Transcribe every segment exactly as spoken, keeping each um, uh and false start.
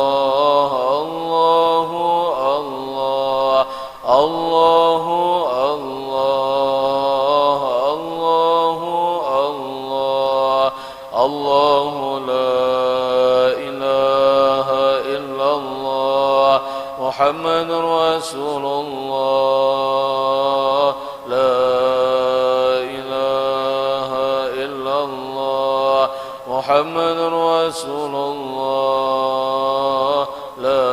الله، الله، الله، الله، الله، الله، الله، لا إله إلا الله، محمد رسول الله، لا إله إلا الله، محمد رسول الله، لا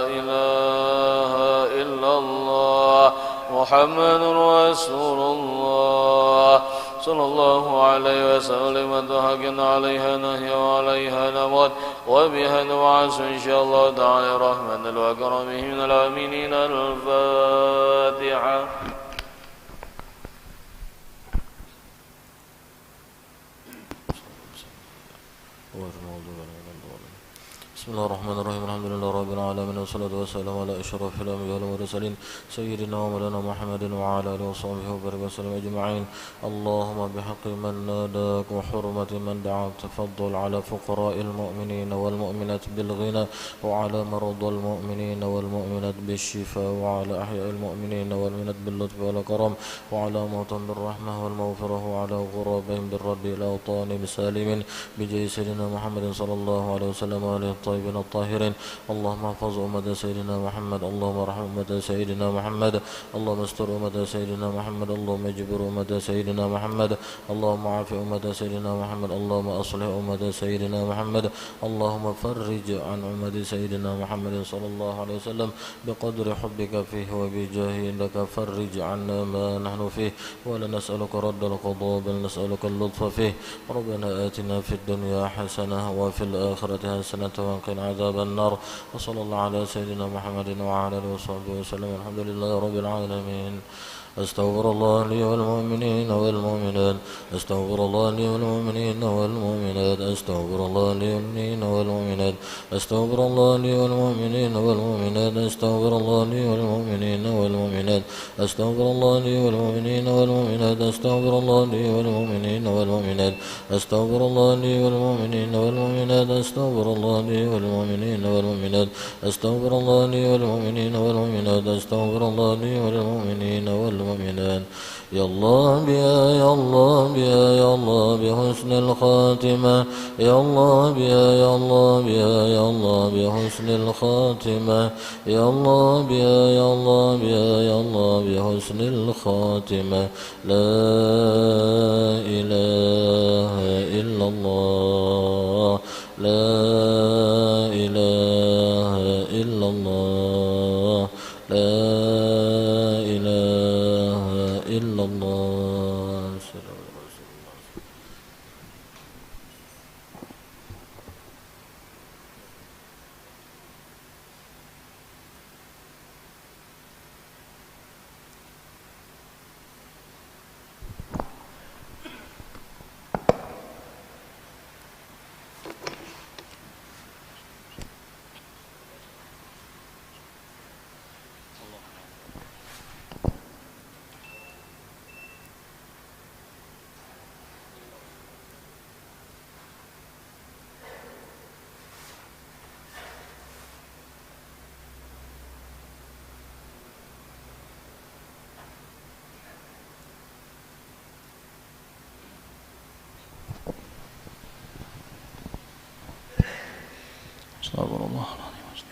إله إلا الله، محمد رسول الله، صلى الله عليه وسلم. تحقنا عليها نحيا وعليها نموت وبها نبعث إن شاء الله تعالى رحمة وكرمه من الآمنين. الفاتحة. بسم الله الرحمن الرحيم. الحمد لله رب العالمين، والصلاة والسلام على أشرف الأنبياء والمرسلين، سيدنا ومولانا محمد وعلى آله وصحبه وبارك وسلم أجمعين. اللهم بحق من ناداك وحرمة من دعاك تفضل على فقراء المؤمنين والمؤمنات بالغنى، وعلى مرضى المؤمنين والمؤمنات بالشفاء، وعلى أحياء المؤمنين والمؤمنات باللطف والكرم، وعلى موتى بالرحمة والمغفرة، وعلى غرباء بالرد إلى أوطانهم سالمين، بجاه سيدنا محمد صلى الله عليه وسلم وآله الطيبين الطاهرين. اللهم احفظ أمة سيدنا محمد، اللهم ارحم أمة سيدنا محمد، اللهم استر أمة سيدنا محمد، اللهم اجبر أمة سيدنا محمد، اللهم عاف أمة سيدنا محمد، اللهم أصلح أمة سيدنا محمد، اللهم فرج عن أمة سيدنا محمد صلى الله عليه وسلم بقدر حبك فيه وبجاهه إنك فرج عنا ما نحن فيه، ولا نسألك رد القضاء بل نسألك اللطف فيه. ربنا آتنا في الدنيا حسنة وفي الآخرة حسنة وقنا عذاب النار. وصلى الله على سيدنا محمد وعلى آله وصحبه وسلم. الحمد لله رب العالمين. أستغفر الله لي والمؤمنين والمؤمنات. أستغفر الله لي والمؤمنين والمؤمنات. أستغفر الله لي والمؤمنين والمؤمنات. أستغفر الله لي والمؤمنين والمؤمنات. أستغفر الله لي والمؤمنين والمؤمنات. أستغفر الله لي والمؤمنين والمؤمنات. أستغفر الله لي والمؤمنين والمؤمنات. أستغفر الله لي والمؤمنين والمؤمنات. أستغفر الله لي والمؤمنين والمؤمنات. أستغفر الله لي والمؤمنين والمؤمنات. أستغفر الله لي والمؤمنين والمؤمنات. يا الله بها، يا الله بها، يا الله بحسن الخاتمة. يا الله بها، يا الله بها، يا الله بحسن الخاتمة. يا الله بها، يا الله بها، يا الله بحسن الخاتمة. لا إله إلا الله. لا إله إلا الله. لا إله إلا الله. Astagfirullahaladzim.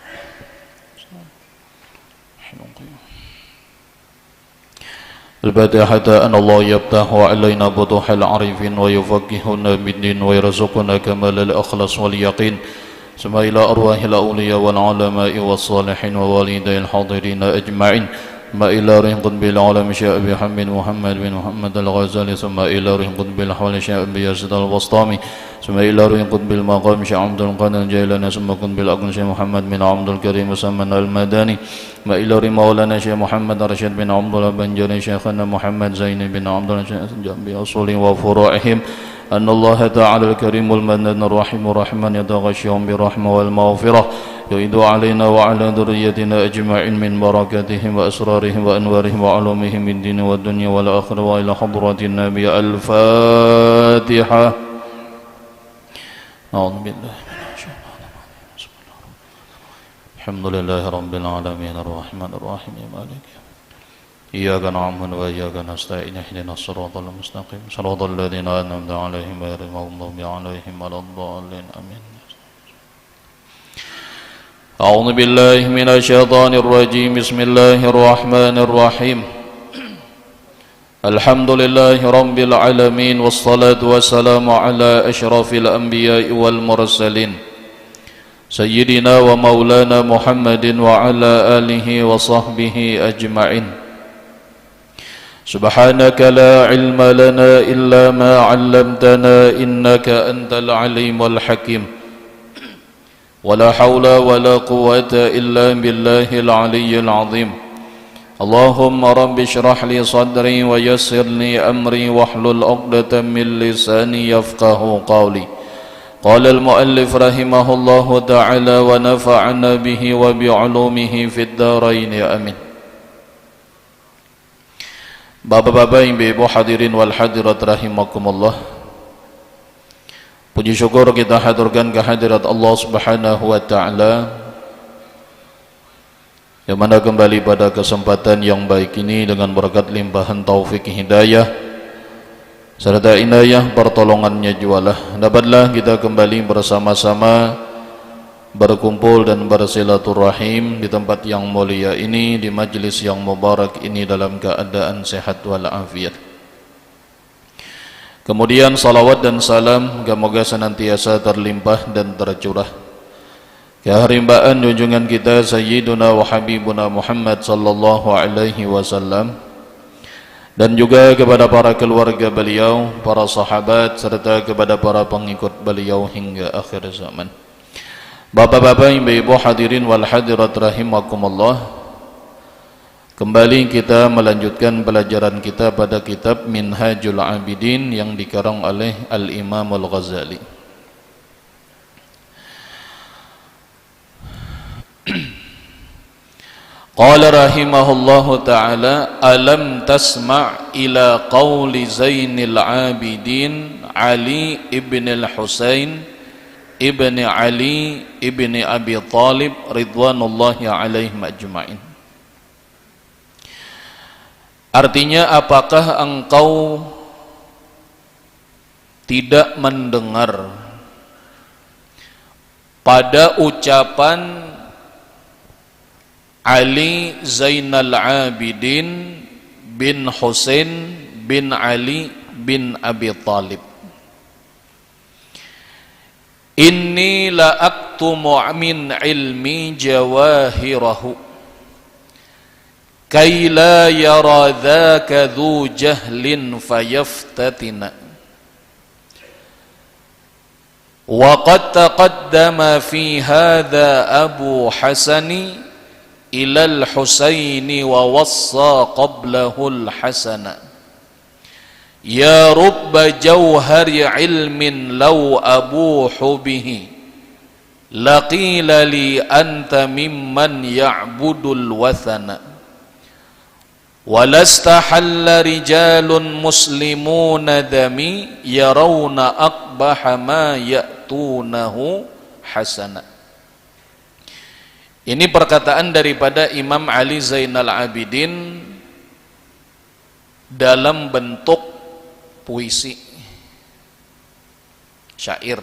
Al-Fatihah. أن الله يفتح علينا فتوح العارفين ويفقهنا بالدين ويرزقنا كمال الإخلاص واليقين. ثم إلى أرواح الأولياء والعلماء والصالحين ووالدي الحاضرين أجمعين. ثم إلى روح قطب العالم شيخ أبي حامد محمد بن محمد الغزالي. ثم إلى روح قطب الأحوال شيخ أبي يزيد البسطامي. ثم إلى روح قطب المقام شيخ عبد القادر الجيلاني. ثم قطب الأقطاب شيخ محمد بن عبد الكريم مسمى المدني. وإلى روح مولانا شيخ محمد رشيد بن عبد الله بنجاري، شيخنا محمد زين بن عبد الله، شيخ جميع أصولهم وفروعهم. أن الله تعالى الكريم المنان الرحيم الرحمن يتغشاهم بالرحمة والمغفرة، يعيد علينا وعلى ذريتنا أجمعين من بركاتهم وأسرارهم وأنوارهم وعلومهم من الدين والدنيا والآخرة. وإلى حضرة النبي. الفاتحة. أعوذ بالله من الشيطان الرجيم. الحمد لله رب العالمين الرحمن الرحيم مالك يوم الدين إياك نعبد وإياك نستعين اهدنا الصراط المستقيم صراط الذين أنعمت عليهم غير المغضوب عليهم ولا الضالين آمين. أعوذ بالله من الشيطان الرجيم بسم الله الرحمن الرحيم الحمد لله رب العالمين والصلاة والسلام على أشرف الأنبياء والمرسلين سيدنا ومولانا محمد وعلى آله وصحبه أجمعين سبحانك لا علم لنا إلا ما علمتنا إنك أنت العليم الحكيم ولا حول ولا قوة إلا بالله العلي العظيم اللهم رب اشرح لي صدري ويسر لي أمري واحلل عقدة من لساني يفقه قولي قال المؤلف رحمه الله تعالى ونفعنا به وبعلومه في الدارين آمين. Bapak-bapak, ibu-ibu, hadirin wal hadirat rahimakumullah. Puji syukur kita haturkan ke hadirat Allah Subhanahu wa taala. Yang mana kembali pada kesempatan yang baik ini dengan berkat limpahan taufik hidayah serta inayah pertolongannya jualah dapatlah kita kembali bersama-sama berkumpul dan bersilaturahim di tempat yang mulia ini, di majlis yang mubarak ini dalam keadaan sehat walafiat. Kemudian salawat dan salam semoga senantiasa terlimpah dan tercurah keharimbaan junjungan kita Sayyiduna wa Habibuna Muhammad sallallahu alaihi wasallam dan juga kepada para keluarga beliau, para sahabat serta kepada para pengikut beliau hingga akhir zaman. Bapak-bapak, ibu-ibu, hadirin wal hadirat rahimakumullah. Kembali kita melanjutkan pelajaran kita pada kitab Minhajul Abidin yang dikarang oleh Al-Imamul Ghazali. Qala rahimahullahu ta'ala, alam tasma' ila qawli Zainil Abidin Ali ibn al-Husain ibn Ali ibn Abi Talib ridwanullahi alaihim ajma'in. Artinya, apakah engkau tidak mendengar pada ucapan Ali Zainal Abidin bin Husain bin Ali bin Abi Talib. Inni la aktumu min ilmi jawahirahu kay la yara dzaka dzu jahlin fayaftatina. Wa qad taqaddama fi hadza Abu Hasani ilal Husaini wa wassa qablahul Hasana. Ya rubba jauhari ilmin law abuhu bihi laqila li anta mimman ya'budul wathana. Walastahalla rijalun muslimuna dami yarawna aqbaha ma ya'tunahu hasana. Ini perkataan daripada Imam Ali Zainal Abidin dalam bentuk puisi, syair,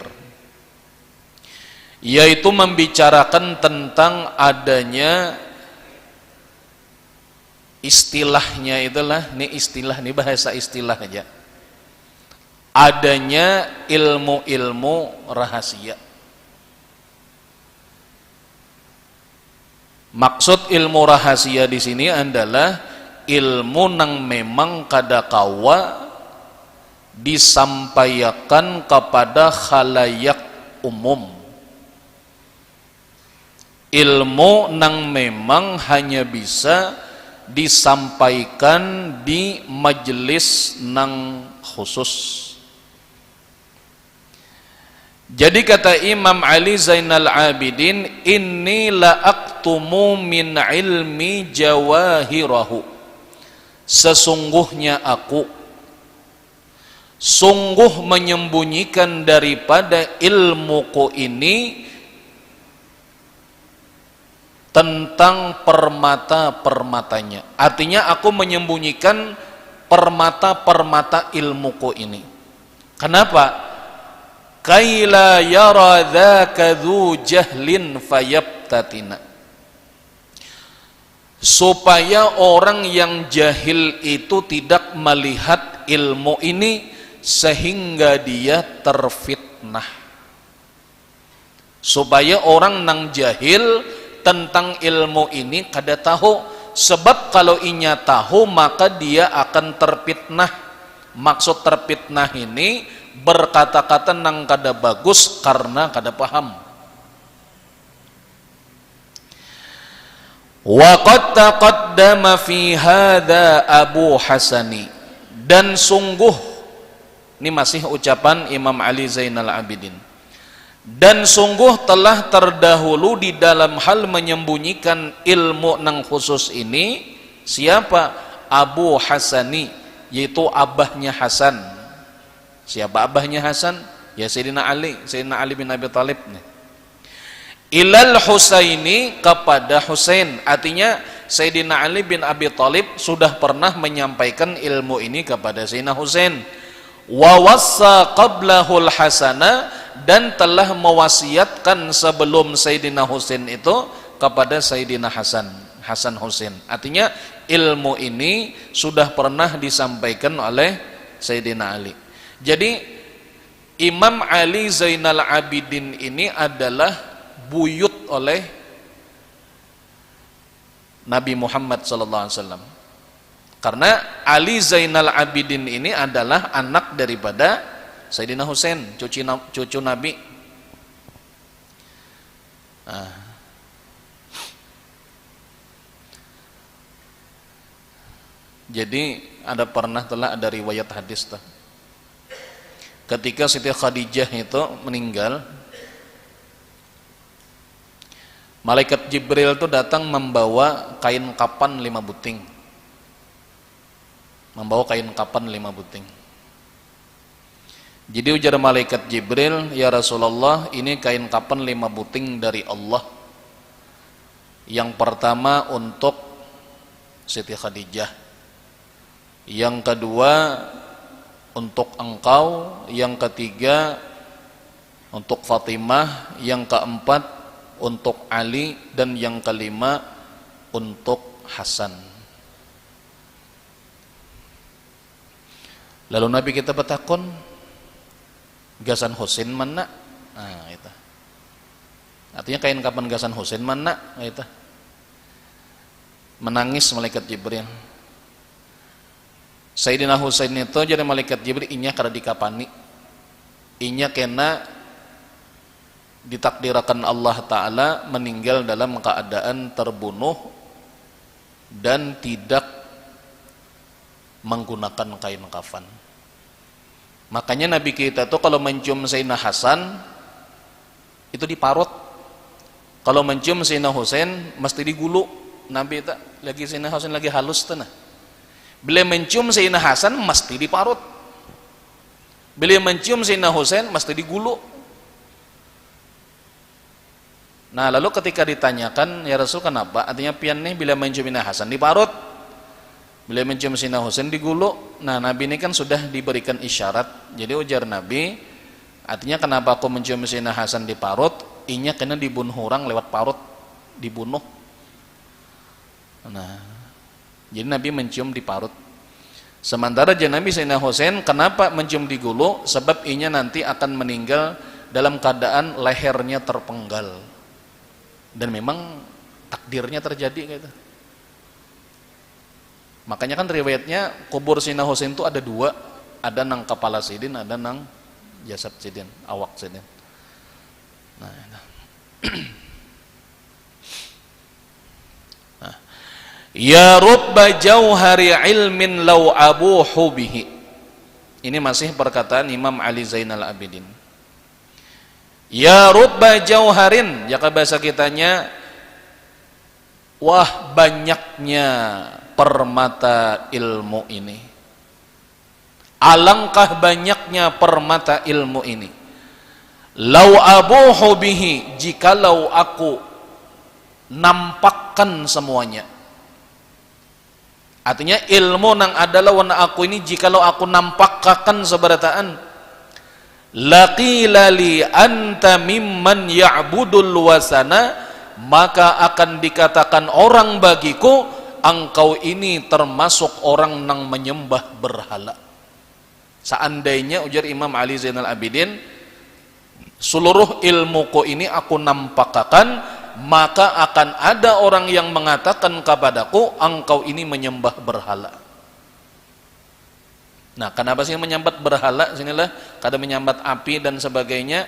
yaitu membicarakan tentang adanya istilahnya itulah, ini istilah, ini bahasa istilah aja. Adanya ilmu-ilmu rahasia. Maksud ilmu rahasia di sini adalah ilmu nang memang kada kawa disampaiakan kepada khalayak umum. Ilmu nang memang hanya bisa disampaikan di majelis nang khusus. Jadi kata Imam Ali Zainal Abidin, inni la aktumu min ilmi jawahirahu. Sesungguhnya aku sungguh menyembunyikan daripada ilmuku ini tentang permata-permatanya. Artinya, aku menyembunyikan permata-permata ilmuku ini. Kenapa? "Kaila yara dzaka dzu jahlin fayabtatina." Supaya orang yang jahil itu tidak melihat ilmu ini sehingga dia terfitnah. Supaya orang nang jahil tentang ilmu ini kada tahu, sebab kalau inya tahu maka dia akan terfitnah. Maksud terfitnah ini berkata-kata nang kada bagus karena kada paham. Wa qad taqaddama fi hadza Abu Hasani, dan sungguh, ini masih ucapan Imam Ali Zainal Abidin, dan sungguh telah terdahulu di dalam hal menyembunyikan ilmu nang khusus ini, siapa? Abu Hasani, yaitu abahnya Hasan. Siapa abahnya Hasan? Ya, Sayyidina Ali, Sayyidina Ali bin Abi Thalib nih. Ilal Husaini, kepada Husain. Artinya, Sayyidina Ali bin Abi Thalib sudah pernah menyampaikan ilmu ini kepada Sayyidina Husain. Wa wassa qablahul Hasana, dan telah mewasiatkan sebelum Sayyidina Husain itu kepada Sayyidina Hasan, Hasan Husain. Artinya, ilmu ini sudah pernah disampaikan oleh Sayyidina Ali. Jadi, Imam Ali Zainal Abidin ini adalah buyut oleh Nabi Muhammad sallallahu alaihi wasallam. Karena Ali Zainal Abidin ini adalah anak daripada Sayyidina Husain, cucu na-, cucu Nabi. Nah. Jadi, ada pernah telah ada riwayat hadis tuh. Ketika Siti Khadijah itu meninggal, malaikat Jibril tuh datang membawa kain kapan lima buting. Membawa kain kapan lima buting. Jadi ujar malaikat Jibril, "Ya Rasulullah, ini kain kapan lima buting dari Allah. Yang pertama untuk Siti Khadijah. Yang kedua untuk engkau, yang ketiga untuk Fatimah, yang keempat untuk Ali, dan yang kelima untuk Hasan." Lalu Nabi kita betakun, "Gasan Husin mana?" Nah, itu. Artinya, "Kain kapan gasan Husin mana?" Nah, itu. Menangis malaikat Jibril. "Sayyidina Husain itu," jadi malaikat Jibril, "inya kada dikapani. Inya kena ditakdirakan Allah Ta'ala meninggal dalam keadaan terbunuh dan tidak menggunakan kain kafan." Makanya Nabi kita tuh kalau mencium Sayyidina Hasan, itu diparut. Kalau mencium Sayyidina Husain, mesti digulu. Nabi tak lagi, Sayyidina Husain lagi halus tuh nah. Bila mencium Sayyidina Hasan, mesti diparut. Bila mencium Sayyidina Husain, mesti digulu. Nah, lalu ketika ditanyakan, "Ya Rasul, kenapa? Artinya pian nih bila mencium Sayyidina Hasan diparut, bila mencium Sayyidina Husain digulu." Nah, Nabi ini kan sudah diberikan isyarat. Jadi ujar Nabi, "Artinya kenapa aku mencium Sayyidina Hasan diparut? Inya kena dibunuh orang lewat parut, dibunuh." Nah, jadi Nabi mencium diparut. Sementara jar Nabi, Sayyidina Husain, kenapa mencium digulu? Sebab inya nanti akan meninggal dalam keadaan lehernya terpenggal. Dan memang takdirnya terjadi, kata. Makanya kan riwayatnya kubur Sayyidina Husain itu ada dua, ada nang kepala sidin, ada nang jasad sidin, awak sidin. Nah, itu. Nah. "Ya rubba jauhari ilmin lau abuhu bihi." Ini masih perkataan Imam Ali Zainal Abidin. "Ya rubba jauharin," jaka bahasa kitanya, "Wah, banyaknya permata ilmu ini. Alangkah banyaknya permata ilmu ini. Lau abuhu bihi, jikalau aku Nampakkan semuanya. Artinya, ilmu nang ada lawan aku ini, jikalau aku nampakakan seberataan, laqila li anta mimman ya'budul wasana, maka akan dikatakan orang bagiku, engkau ini termasuk orang nang menyembah berhala. Seandainya, ujar Imam Ali Zainal Abidin, seluruh ilmuku ini aku nampakakan, maka akan ada orang yang mengatakan kepadaku, engkau ini menyembah berhala. Nah, kenapa sih menyambat berhala sinilah, kada menyambat api dan sebagainya,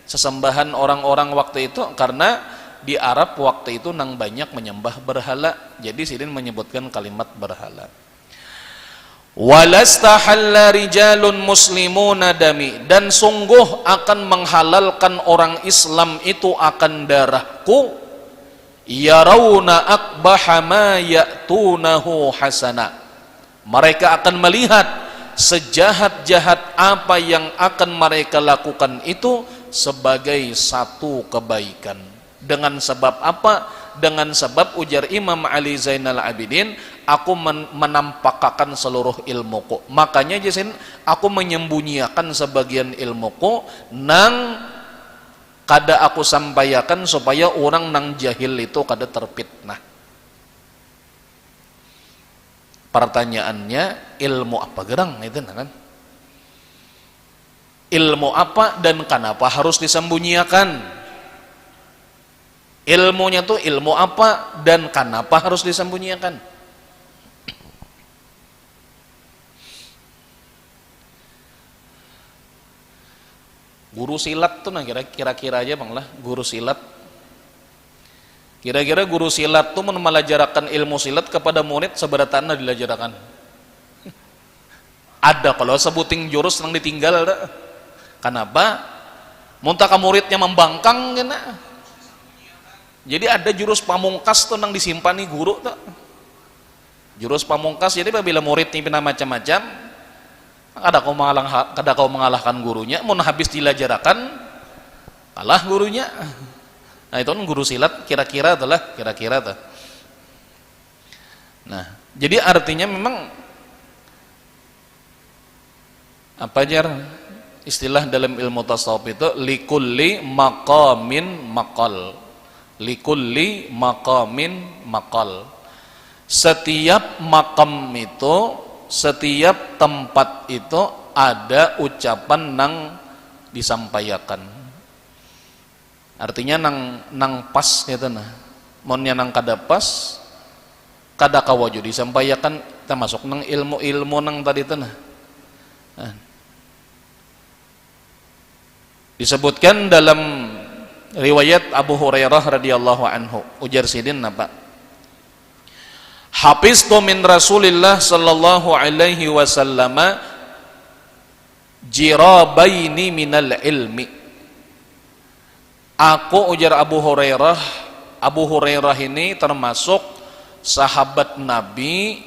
sesembahan orang-orang waktu itu? Karena di Arab waktu itu nang banyak menyembah berhala. Jadi sidin menyebutkan kalimat berhala. Walastahalla rijalun muslimuna dami, dan sungguh akan menghalalkan orang Islam itu akan darahku, yarauna akbaha ma ya'tunahu hasana. Mereka akan melihat sejahat-jahat apa yang akan mereka lakukan itu sebagai satu kebaikan. Dengan sebab apa? Dengan sebab, ujar Imam Ali Zainal Abidin, aku men-, menampakakan seluruh ilmuku. Makanya, jasin, aku menyembunyiakan sebagian ilmuku nang kada aku sampaiakan supaya orang nang jahil itu kada terfitnah. Pertanyaannya, ilmu apa gerang itu, nah, kan? Ilmu apa dan kenapa harus disembunyiakan? Ilmunya tuh ilmu apa dan kenapa harus disembunyiakan? Guru silat tuh, nah, kira, kira-kira aja, Bang, lah, guru silat. Kira-kira guru silat tuh mun malajarakan ilmu silat kepada murid, sabarataan lah dilajarakan? Ada kalau sebuting jurus nang ditinggal, ada. Kenapa? Muntah ke muridnya membangkang kena. Jadi ada jurus pamungkas tuh nang disimpani guru tuh. Jurus pamungkas, jadi apabila murid ni pina macam-macam, kada kau mengalang-, kada kau mengalahkan gurunya, mun habis dilajarakan, kalah gurunya. Nah, itu kan guru silat, kira-kira tuh lah, kira-kira tuh. Nah, jadi artinya memang, apa, jar, istilah dalam ilmu tasawuf itu, likulli maqamin maqal. Likulli maqamin maqal. Setiap makam itu, setiap tempat itu ada ucapan nang disampaiakan. Artinya nang, nang pas gitu, nah. Munnya nang kada pas, kada kawa jua disampaiakan, termasuk nang ilmu-ilmu nang tadi tu, nah. Nah. Disebutkan dalam riwayat Abu Hurairah radhiyallahu anhu, ujar sidin napa? Hafiztu min Rasulillah sallallahu alaihi wasallama jirabaini minal ilmi. Aku, ujar Abu Hurairah, Abu Hurairah ini termasuk sahabat Nabi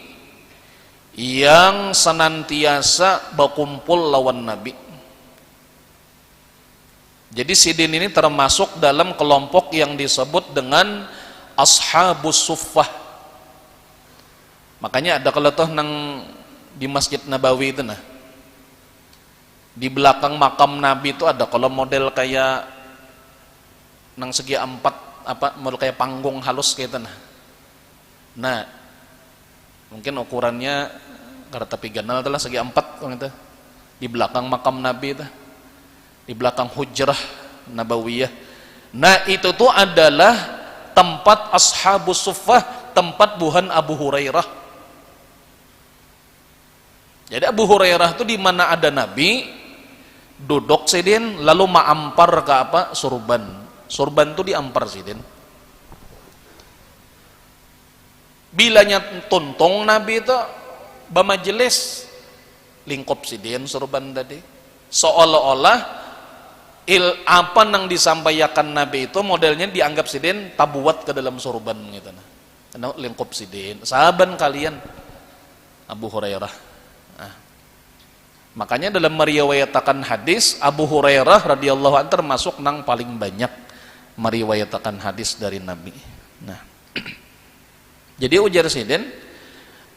yang senantiasa bakumpul lawan Nabi. Jadi sidin ini termasuk dalam kelompok yang disebut dengan Ashabus Suffah. Makanya ada kalo tuh nang di Masjid Nabawi itu, nah. Di belakang makam Nabi itu ada kalo model kayak nang segi ampat, apa, model kayak panggung halus kayak itu, nah. Nah, mungkin ukurannya kada tapi ganal tu lah, segi ampat, kalo itu. Di belakang makam Nabi itu. Di belakang Hujrah Nabawiyah. Nah, itu tu adalah tempat Ashabus Suffah, tempat buhan Abu Hurairah. Jadi Abu Hurairah tu di mana ada Nabi, duduk sidin, lalu maampar ka apa? Surban. Surban tu diampar sidin. Bilanya tuntung Nabi tu bamajelis, lingkup sidin surban tadi. Seolah-olah il-, apa nang disampaiakan Nabi itu modelnya dianggap sidin tabuat ke dalam surban gitu, nah. Kena lingkup sidin, saban kalian Abu Hurairah. Nah. Makanya dalam meriwayatakan hadis, Abu Hurairah radhiyallahu anhu termasuk nang paling banyak meriwayatakan hadis dari Nabi. Nah, jadi ujar sidin,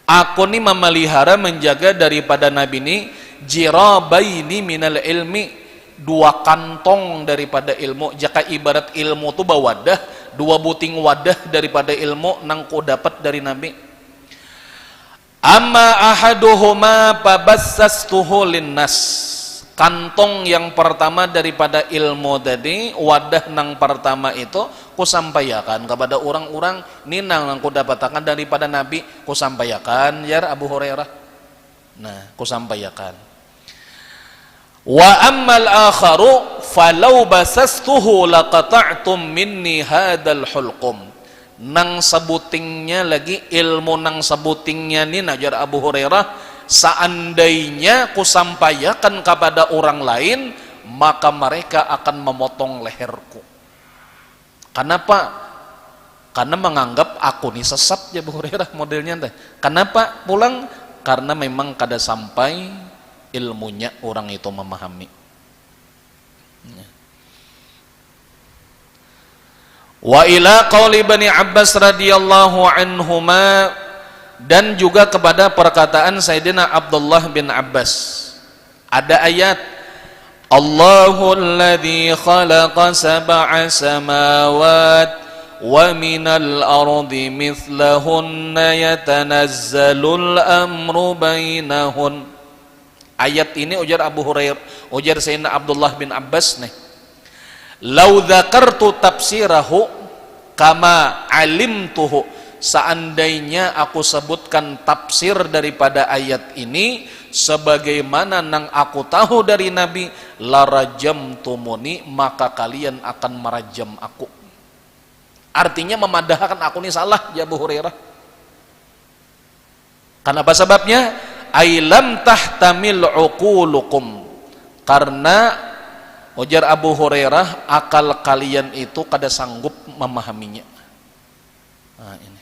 aku ni memelihara, menjaga daripada Nabi ni jirabaini minal ilmi, dua kantong daripada ilmu. Jaka ibarat ilmu tu bawadah, dua buting wadah daripada ilmu nang ku dapat dari Nabi. Amma ahaduhuma fabassastuhu linnas. Kantong yang pertama daripada ilmu tadi, wadah nang pertama itu, kusampaiakan kepada orang-orang, ni nang, nang kudapatakan daripada Nabi, kusampaiakan, jar Abu Hurairah. Nah, kusampaiakan. Wa ammal akharu falau basastuhu laqata'tum minni hadal hulqum. Nang sabutingnya lagi, ilmu nang sabutingnya ni, najar Abu Hurairah, seandainya kusampaiakan kepada orang lain, maka mereka akan memotong leherku. Kenapa? Karena menganggap aku ni sesat, ya Abu Hurairah modelnya teh. Kenapa pulang? Karena memang kada sampai ilmunya orang itu memahami. Wa ila qauli Ibni Abbas radhiyallahu anhuma, dan juga kepada perkataan Sayyidina Abdullah bin Abbas. Ada ayat, "Allahul ladzi khalaqa sab'a samawat wa minal ardi mithlahunna yatanazzalul amru bainahun." Ayat ini ujar Abu Hurairah, ujar Sayyidina Abdullah bin Abbas nih. "Lau dzakartu tafsirahu kama alimtuhu." Seandainya aku sebutkan tafsir daripada ayat ini sebagaimana nang aku tahu dari Nabi, larajamtumuni, maka kalian akan merajam aku. Artinya memadahakan aku ni salah, ya Abu Hurairah. Kenapa sebabnya? "Ailam tahtamil uqulukum." Karena ujar Abu Hurairah, akal kalian itu kada sanggup memahaminya. Nah, ini.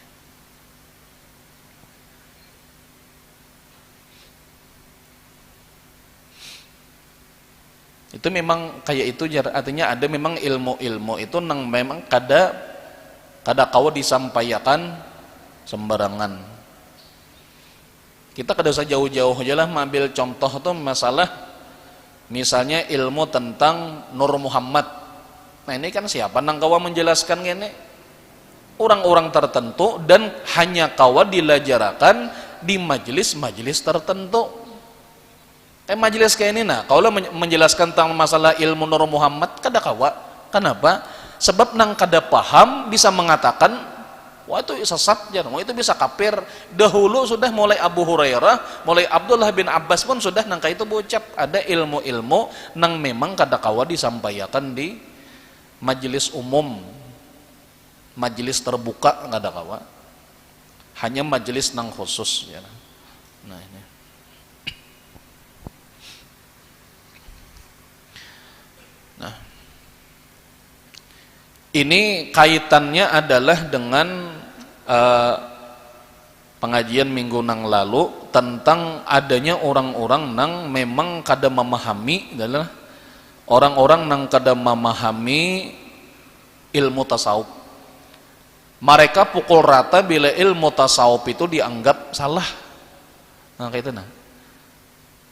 Itu memang kayak itu, jar. Artinya ada memang ilmu-ilmu itu nang memang kada, kada kawa disampaiakan sembarangan. Kita kada usah jauh-jauh aja lah, ambil contoh tuh masalah misalnya ilmu tentang Nur Muhammad. Nah, ini kan siapa nang kawa menjelaskan ini? Orang-orang tertentu dan hanya kawa dilajarakan di majelis-majelis tertentu. Kayak majelis kayak ini, nah, kalau men-, menjelaskan tentang masalah ilmu Nur Muhammad, kada kawa. Kenapa? Sebab nang kada paham bisa mengatakan, "Wah, itu sesat, jar. Wah, itu bisa kafir." Dahulu sudah mulai Abu Hurairah, mulai Abdullah bin Abbas pun sudah nang kayak itu berucap. Ada ilmu-ilmu nang memang kada kawa disampaikan di majelis umum, majelis terbuka kada kawa. Hanya majelis nang khusus, ya. Nah, ini. Nah. Ini kaitannya adalah dengan, eh, pengajian minggu nang lalu tentang adanya orang-orang nang memang kada memahami, adalah orang-orang nang kada memahami ilmu tasawuf. Mereka pukul rata bila ilmu tasawuf itu dianggap salah. Nah, kayak itu, nah.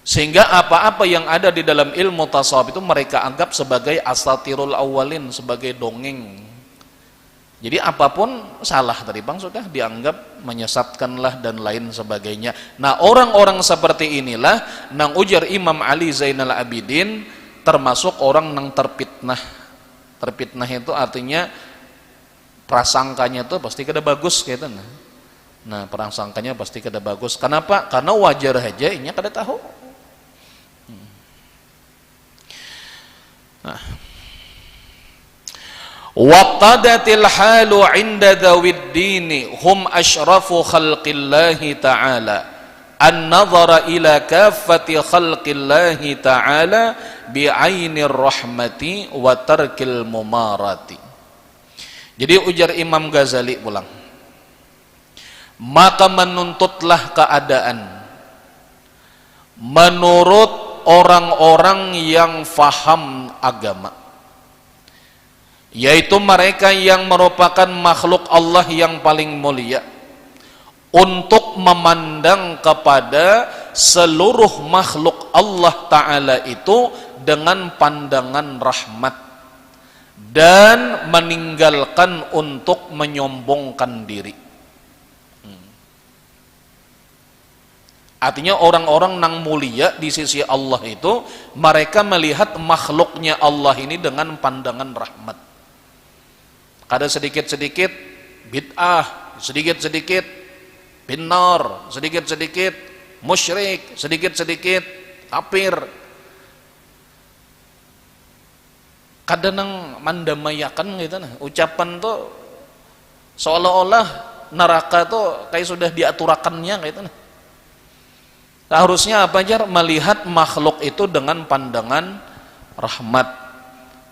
Sehingga apa-apa yang ada di dalam ilmu tasawuf itu mereka anggap sebagai asatirul awalin, sebagai dongeng. Jadi apapun salah tadi, bang, sudah dianggap menyesatkanlah dan lain sebagainya. Nah, orang-orang seperti inilah nang ujar Imam Ali Zainal Abidin termasuk orang nang terfitnah. Terfitnah itu artinya prasangkanya tuh pasti kada bagus, gitu, nah. Nah, prasangkanya pasti kada bagus. Kenapa? Karena wajar aja inya kada tahu. Hmm. Nah. Waqadatil halu inda dzawid dini hum asyrafu khalqillahi ta'ala. An-nadhara ila kaffati khalqillahi ta'ala bi'ainir rahmati wa tarkil mumarati. Jadi ujar Imam Ghazali pulang, maka menuntutlah keadaan menurut orang-orang yang faham agama. yaitu mereka yang merupakan makhluk Allah yang paling mulia, untuk memandang kepada seluruh makhluk Allah Ta'ala itu dengan pandangan rahmat dan meninggalkan untuk menyombongkan diri. Hmm. Artinya orang-orang nang mulia di sisi Allah itu, mereka melihat makhluknya Allah ini dengan pandangan rahmat. Kada sedikit-sedikit bid'ah, sedikit-sedikit binar, sedikit-sedikit musyrik, sedikit-sedikit kafir. Kada nang mandamaiakan gitu nah. Ucapan tu seolah-olah neraka tu kayak sudah diaturakannya gitu nah. Seharusnya apa, jar? Melihat makhluk itu dengan pandangan rahmat.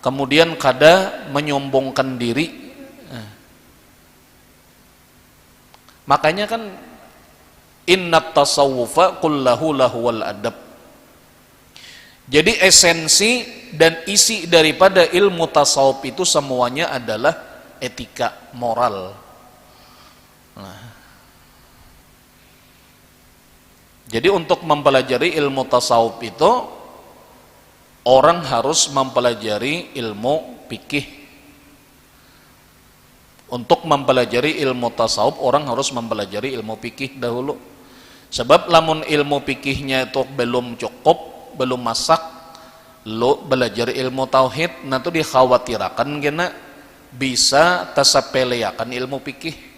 Kemudian kada menyombongkan diri. Nah. Makanya kan, innat tasawufa kullahu lahuwal adab. Jadi esensi dan isi daripada ilmu tasawuf itu semuanya adalah etika, moral. Nah. Jadi untuk mempelajari ilmu tasawuf itu, orang harus mempelajari ilmu fikih. Untuk mempelajari ilmu tasawuf, orang harus mempelajari ilmu fikih dahulu. Sebab lamun ilmu fikihnya itu belum cukup, belum masak, lo belajar ilmu tauhid, nah tu dikhawatirakan kena bisa tasapeleakan ilmu fikih.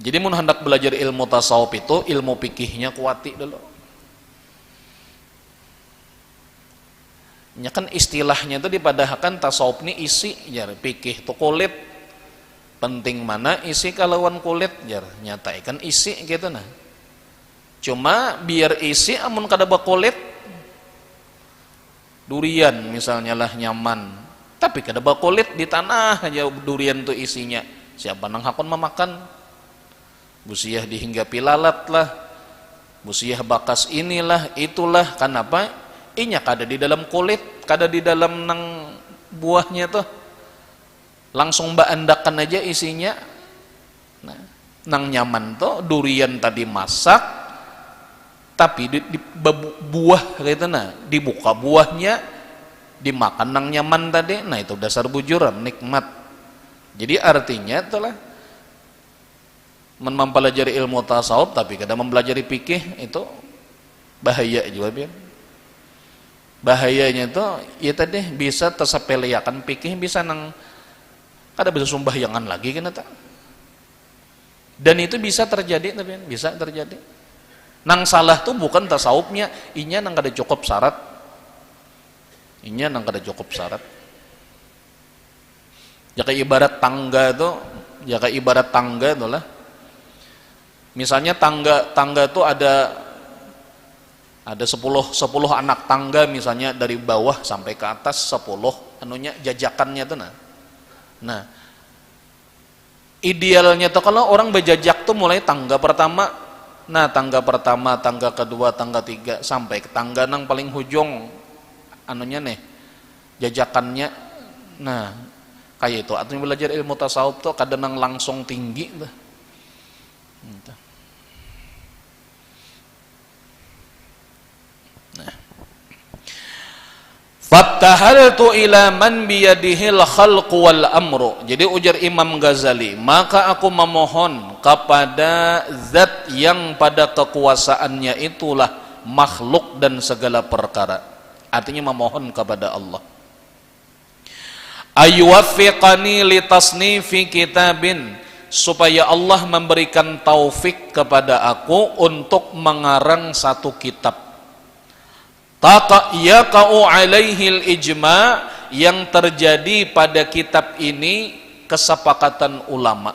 Jadi mun handak belajar ilmu tasawuf itu, ilmu fikihnya kuati dulu. Nya kan istilahnya tu dipadahakan tasawuf ni isi, jar, fikih tu kulit. Penting mana isi kalawan kulit, jar. Nyataikan isi gitu nah. Cuma biar isi amun kada bakulit, durian misalnya lah nyaman, tapi kada bakulit, di tanah aja durian tu isinya. Siapa nang hakun mamakan? Busiah dihinggapi lalat lah, busiah bakas inilah, itulah. Kanapa? Inya kada di dalam kulit, kada di dalam nang buahnya tuh. Langsung baandakan aja isinya. Nah, nang nyaman tuh durian tadi masak, tapi di, di, bebu-, buah gitu nah, dibuka buahnya, dimakan nang nyaman tadi, nah itu dasar bujuran, nikmat. Jadi artinya itulah, men-, mempelajari ilmu tasawuf tapi kada mempelajari fikih itu bahaya juga, pian. Bahayanya itu, ya tadi, bisa tasapeleakan fikih, bisa nang kada bisa sumbahyangan lagi kena tak. Dan itu bisa terjadi, tapi bisa terjadi. Nang salah tuh bukan tasawufnya, inya nang kada cukup syarat. Inya nang kada cukup syarat. Jaka ibarat tangga tu, jaka ibarat tangga tu lah. Misalnya tangga, tangga tu ada, ada sepuluh, sepuluh anak tangga misalnya, dari bawah sampai ke atas sepuluh anunya, jajakannya tu nah. Nah, idealnya tuh kalau orang bajajak tuh mulai tangga pertama. Nah, tangga pertama, tangga kedua, tangga tiga, sampai ke tangga nang paling hujung anunya nih, jajakannya. Nah, kayak itu. Atau belajar ilmu tasawuf tuh kada nang langsung tinggi tuh. Gitu. Nah. Fattahaltu ila man biyadihil khalqu wal amru. Jadi ujar Imam Ghazali, maka aku memohon kepada zat yang pada kekuasaannya itulah makhluk dan segala perkara. Artinya memohon kepada Allah. Ayuwaffiqani li tasnifi kitabin, supaya Allah memberikan taufik kepada aku untuk mengarang satu kitab. Taqa-, yaqa'u alaihil ijma, yang terjadi pada kitab ini kesepakatan ulama.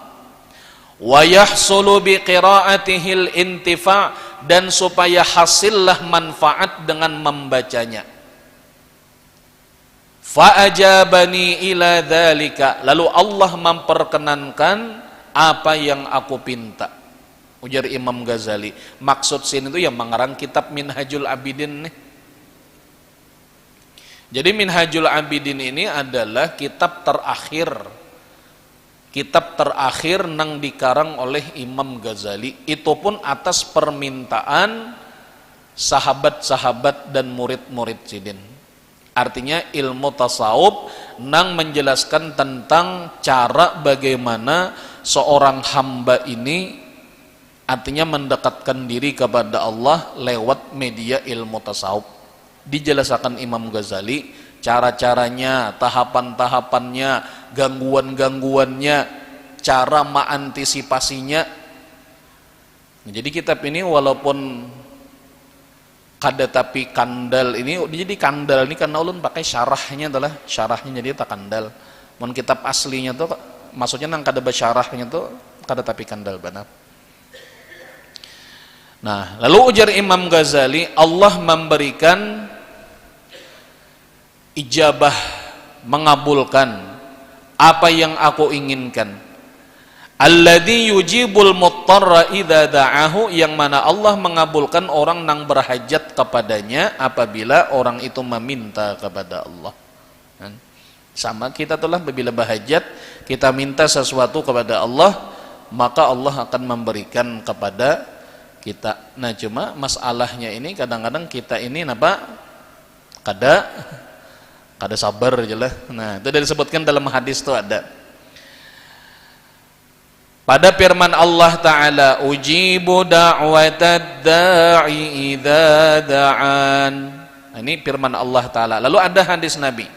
Wa yahsulu bi qiraatihil intifa, dan supaya hasillah manfaat dengan membacanya. Fa ajabani ila dzalika, lalu Allah memperkenankan apa yang aku pinta. Ujar Imam Ghazali, maksud sini itu ya mengarang kitab Minhajul Abidin nih. Jadi Minhajul Abidin ini adalah kitab terakhir, kitab terakhir nang dikarang oleh Imam Ghazali. Itu pun atas permintaan sahabat-sahabat dan murid-murid sidin. Artinya ilmu tasawuf nang menjelaskan tentang cara bagaimana seorang hamba ini artinya mendekatkan diri kepada Allah lewat media ilmu tasawuf. Dijelasakan Imam Ghazali cara-caranya, tahapan-tahapannya, gangguan-gangguannya, cara mengantisipasinya. Jadi kitab ini walaupun kada tapi kandal ini, jadi kandal ini karena ulun pakai syarahnya adalah syarahnya jadi tak kandal. Mun kitab aslinya tuh, maksudnya nang kada basyarahnya tuh kada tapi kandal benar. Nah, lalu ujar Imam Ghazali, Allah memberikan ijabah, mengabulkan apa yang aku inginkan. Alladzi yujibul muttarra idza da'ahu, yang mana Allah mengabulkan orang nang berhajat kepadanya apabila orang itu meminta kepada Allah. Kan? Sama kita tuh lah, bila berhajat, kita minta sesuatu kepada Allah, maka Allah akan memberikan kepada kita. Nah, cuma masalahnya ini kadang-kadang kita ini napa? Kada, kada sabar aja lah. Nah, itu udah disebutkan dalam hadis tuh ada. Pada firman Allah Ta'ala, "Ujibu da'watad da'i idza da'an." Nah, ini firman Allah Ta'ala. Lalu ada hadis Nabi.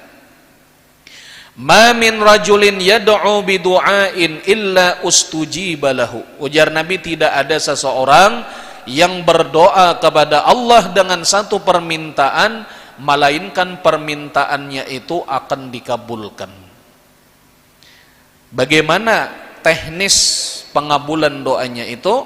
"Ma min rajulin yad'u bidu'ain illa ustujiba lahu." Ujar Nabi, tidak ada seseorang yang berdoa kepada Allah dengan satu permintaan, melainkan permintaannya itu akan dikabulkan. Bagaimana teknis pengabulan doanya itu?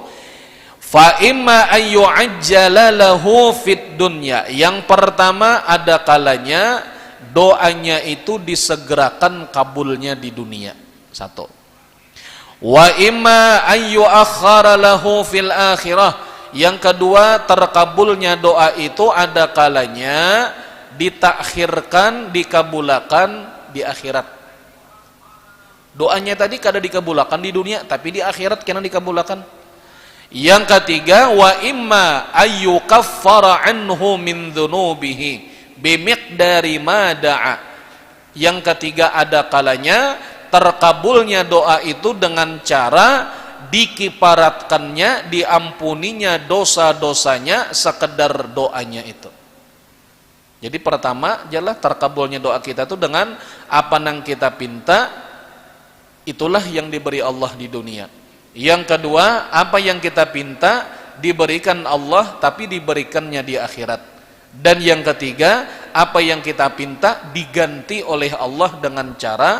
Fa imma ayyu'ajjala lahu fid dunya. Yang pertama, ada kalanya doanya itu disegerakan kabulnya di dunia. Satu. Wa imma ayyu'akhkhara lahu fil akhirah. Yang kedua, terkabulnya doa itu ada kalanya ditakhirkan, dikabulakan di akhirat. Doanya tadi kada dikabulakan di dunia, tapi di akhirat kena dikabulakan. Yang ketiga, wa imma ayyukaffara anhu min dzunubihi bimiqdari ma da'a. Yang ketiga, ada kalanya terkabulnya doa itu dengan cara dikiparatkannya, diampuninya dosa-dosanya sekedar doanya itu. Jadi pertama jelas terkabulnya doa kita tuh dengan apa nang kita pinta, itulah yang diberi Allah di dunia. Yang kedua, apa yang kita pinta diberikan Allah, tapi diberikannya di akhirat. Dan yang ketiga, apa yang kita pinta diganti oleh Allah dengan cara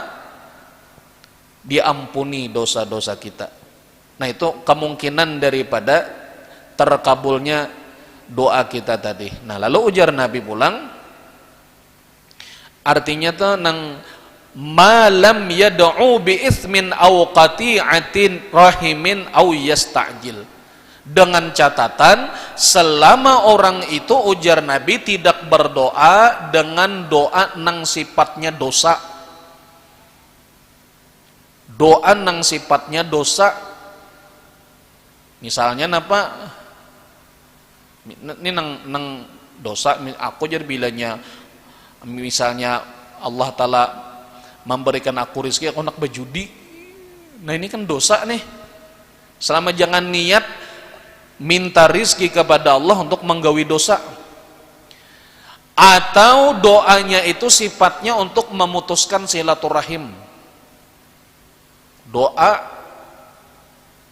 diampuni dosa-dosa kita. Nah, itu kemungkinan daripada terkabulnya doa kita tadi. Nah, lalu ujar Nabi pulang, artinya tuh nang malam yad'u bi ismin au qati'atin rahimin au yasta'jil. Dengan catatan, selama orang itu, ujar Nabi, tidak berdoa dengan doa nang sifatnya dosa. Doa nang sifatnya dosa. Misalnya napa? Ini nang, nang dosa, aku jadi bilanya, misalnya Allah Ta'ala memberikan aku rezeki, aku nak berjudi. Nah, ini kan dosa nih. Selama jangan niat minta rizki kepada Allah untuk menggawi dosa. Atau doanya itu sifatnya untuk memutuskan silaturahim. Doa,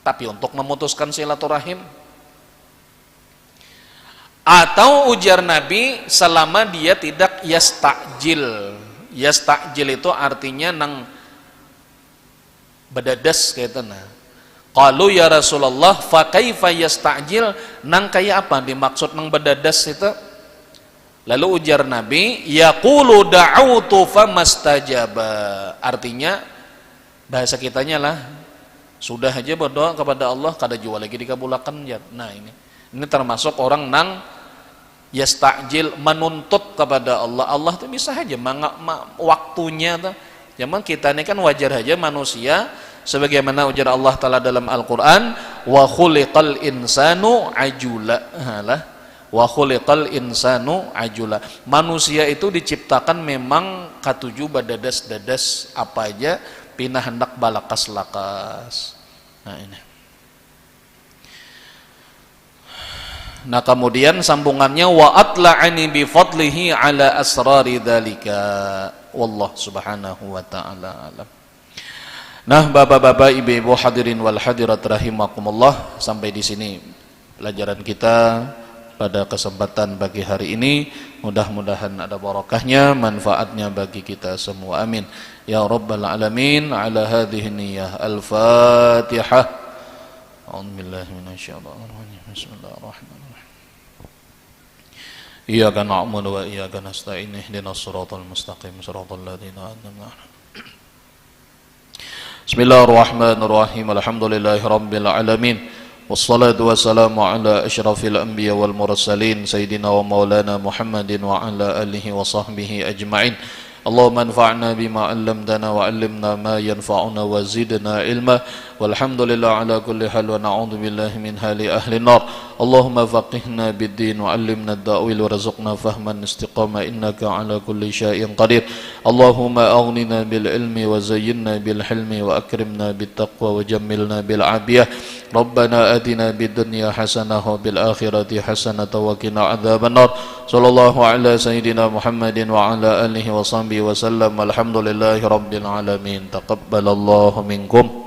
tapi untuk memutuskan silaturahim. Atau ujar Nabi, selama dia tidak yastakjil. Yastakjil itu artinya nang badadas kayak itu nah. Qalu ya Rasulullah, fa kaifa yastakjil, nang kayak apa dimaksud nang badadas itu? Lalu ujar Nabi, yaqulu da'autu famastajaba. Artinya, bahasa kitanya lah, sudah aja berdoa kepada Allah, kada jua lagi dikabulakan, jar. Nah, ini. Ini termasuk orang nang yasta'jil, menuntut kepada Allah. Allah tuh bisa aja manga, ma, waktunya tuh. Zaman kita ini kan wajar aja manusia, sebagaimana ujar Allah Ta'ala dalam Al-Quran, wa khuliqal insanu ajula. Alah. Wa khuliqal insanu ajula. Manusia itu diciptakan memang katuju badadas-dadas apa aja, pina hendak balakas-lakas. Nah ini. Nah, kemudian sambungannya, wa atla'ani bi fadlihi ala asrari dzalika. Wallah subhanahu wa ta'ala alam. Nah, bapak-bapak, ibu-ibu, hadirin wal hadirat rahimakumullah, sampai di sini pelajaran kita pada kesempatan pagi hari ini. Mudah-mudahan ada barakahnya, manfaatnya bagi kita semua. Amin. Ya Rabbal Alamin, ala hadhihi niyah. Al-Fatihah. A'udzubillahi minasyaitonirrajim. Bismillahirrahmanirrahim. Iyyaka na'budu wa iyyaka nasta'in. Ihdinas siratal mustaqim. Siratal ladzina an'amta 'alaihim. Bismillahirrahmanirrahim. Alhamdulillahirabbil alamin. Wassalatu wassalamu ala asyrafil anbiya wal mursalin, sayyidina wa maulana Muhammadin wa ala alihi wa sahbihi ajma'in. Allahumma anfa'na bima 'allamtana wa 'allimna ma yanfa'una wa zidna ilma. Walhamdulillah ala kulli hal wa na'udzu billahi min hali ahli nar. Allahumma faqihna bid din wa 'allimna ta'wil warzuqna fahman istiqamah innaka ala kulli syai'in qadir. Allahumma aghnina bil ilmi wa zayyinna bil hilmi wa akrimna bit taqwa wa jammilna bil afiyah. Rabbana atina bid dunya hasanah wa bil akhirati hasanah wa qina adzabannar. Sallallahu ala sayyidina Muhammadin wa ala alihi wa sahbihi wa sallam. Walhamdulillahi rabbil alamin. Taqabbalallahu minkum.